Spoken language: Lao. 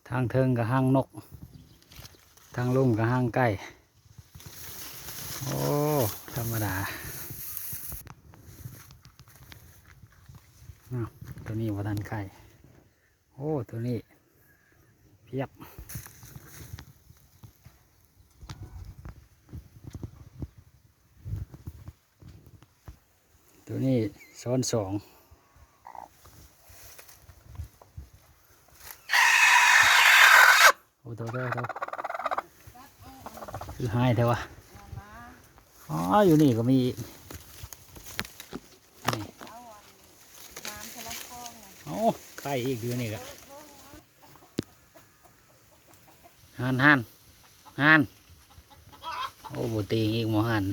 ທາງເທິງກໍຮັງນົກ ທາງລຸ່ມກໍຮັງໄກ່. ໂອ້ ທຳມະດາ. ອ້າວ ໂຕນີ້ບໍ່ທັນໄຂ່. ໂອ້ ໂຕນີ້ພຽບ. ໂຕນີ້ຊ້ອນສອງ. ໂອ້ ໂຕ ໂຕ ໂຕ ຄືຮ້າຍແທ້ວະ. ອໍ ຢູ່ນີ້ກໍມີອີກນີ້. ເອົາ ໄຂ່ອີກຢູ່ນີ້ກະ ຫັ້ນ ຫັ້ນ ຫັ້ນ. ໂອ້ ບໍ່ຕີງອີກໝໍຫັ້ນ.